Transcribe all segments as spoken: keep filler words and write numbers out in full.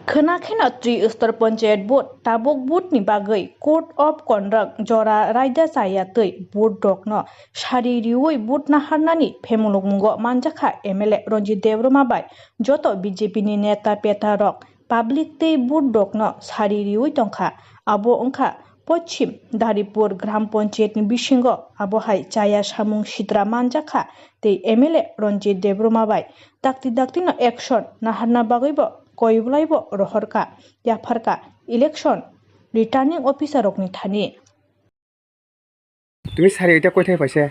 Khwna kheno Tri Star Panchayat Board tabuk vote ni bagwi Code of Conduct jora raida chaya twi vote rokno sari riwi vote naharnani phemulukmungo manjakha M L A Ranjit Debbarma bai joto B J P ni neta peta rok public tei vote rokno sari riwi tongkha. Abo wngkha Poschim Daripur Gram Panchayat ni bisingo abo hai chaya samung sitra manjakha tei M L A Ranjit Debbarma bai dakti dakti no action naharna bagwi bo koi bwlai bo rohorkha, yapharkha election returning officer rokni thani. তুমি চাৰি এতিয়া কৈ থাকি পাইছে?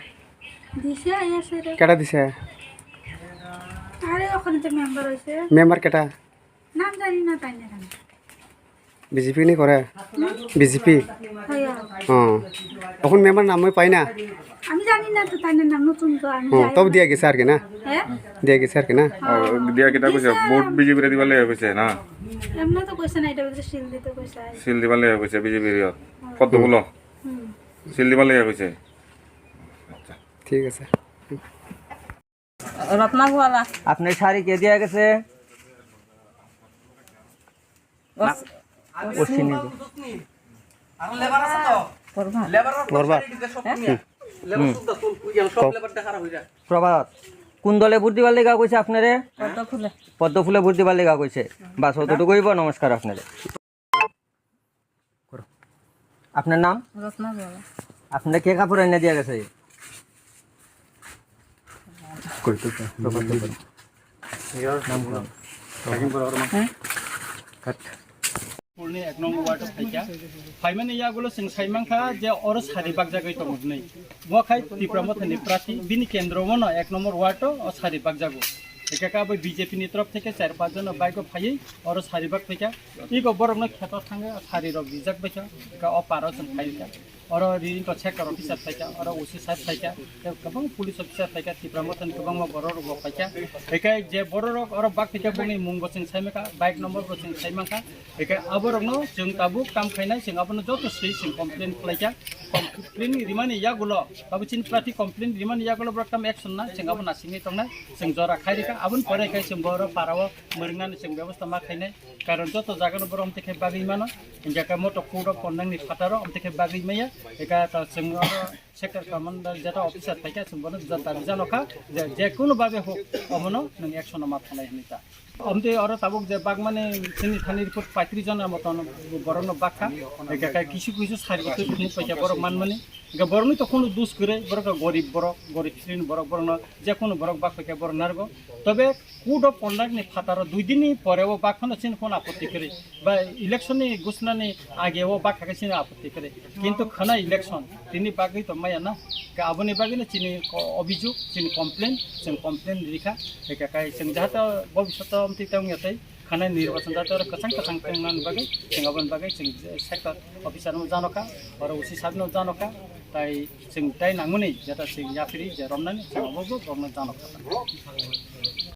দিছে, আহি আছে দে। কেইটা দিছে? আরে, ওখানে যে মেম্বার হয়েছে। মেম্বার কেইটা? নাম জানি না, তাই না জানি। বিজেপি নি করে? হুম? বিজেপি? হয়, হয়। ও। এখন মেম্বার নাম মই পাই না। আমি জানি না তো, তাই না নাম নতুন তো, আমি হুম, জানি তবে না। দিয়া গেছে আর কি না? হ্যাঁ? দিয়া গেছে আর কি না? ও, দিয়া কিতা কৈছে? দিছে ভোট না। বিজেপি রে দিবা লাগে কৈছে না? এমনি তো কইছে না, এটা বলছে সিল দিতে কইছে। সিল দিবা লাগে কৈছে বিজেপি রে। হুম। কত বলো? হুম। সিল দিবা লাগে কৈছে। আচ্ছা। ঠিক আছে। রত্না গোয়ালা। আপনার শাড়ি কে দিয়া গেছে? অস-, অশ্বিনী। প্রভাত। প্রভাত। হ্যাঁ? হুম। হুম। প্রভাত। কোন দলে ভোট দিবার লেগা কইছে আপনারে? পদ্ম ফুলে। পদ্ম ফুলে ভোট দিবার লেগা কইছে। বাস, অতটুকু হইব। নমস্কার আপনারে। করো। আপনার নাম? রত্না গোয়ালা। আপনার কে কাপড় এনে দিয়া গেছে? কই তো তো। নাম কোন? হ্যাঁ? কাট। Pulni ek number ward o phaikha. Phaimani yagulo chwng saimankha je oro sari bakjagwi tongo hwnwi. Bo khai Tipra Mothani prati bini kendro bono ek number ward o, o sari bakjago. Ekha khe abo B J P ni torof theke char panch jon bike o phaiwi oro sari bak phaikha. Ego borokno kheto thangwi sari rok rijak baikha. Ekha o paro chwng phaikha. Oro ri wngkha sector officer phaikha, oro O C sir phaikha, tei kwbangma police officer phaikha, Tipra Mothani kwbangma borok rok bo phaikha. Ekha je borok rok oro bak phaikha bongni mung bo chwng saimankha, bike number bo chwng saimankha. Ekha aborokno chwng tabuk kam khainai, chwng abono joto swi chwng complain khlaikha. Complain rimani yagulo, abo chini prati complain rimani yagulo borok tamo action na, chwng abo nasingwi tongnai, chwng jora khairikha, aboni pore khai chwng bo oro parao mwrwngnani chwng bebosta ma khainai, karon joto jagano borok amtwi khe bagwi mano, hingkhe khe moto code of conduct ni phataro amtwi khe bagwi maya, ekha ta chwng oro sector commander jeta officer phaikha, chwng bono jota rijano kha, je, je kunu babe hok, omono nwng action ma thanai hinwi ta. Omtwi oro tabuk je bakmani chini thani report paitris jona moton borokno bakha, hingkhe khe kisu kisu sari bo twi phunuk paikha borok manmani. Hingkhe borokni to khunu dus kwrwi, borok to gorib borok, gorib srini borok, borokno je khunu borok bak paikha borok narwgo. Tobe code of conduct ni phataro dui din ni pore o bak phano chini khunu apotti kwrwi, ba election ni gusnani age o bak kha khe chini apotti kwrwi. Kintu khana election tini bagwi to maya na, ka aboni bagwi no chini ko-, obijog, chini complain, chwng complain rikha, eka kai chwng jahata bobishoto amtwi tongya tei khana nirbachon jahata oro kwchang kwchang tongna bagwi chwng aboni bagwi chwng je sector officer no jano kha, oro O C sir no jano kha, tai chwng tai nangmani jeta chwng yaphiri je romnani chwng abobo romno jano kha.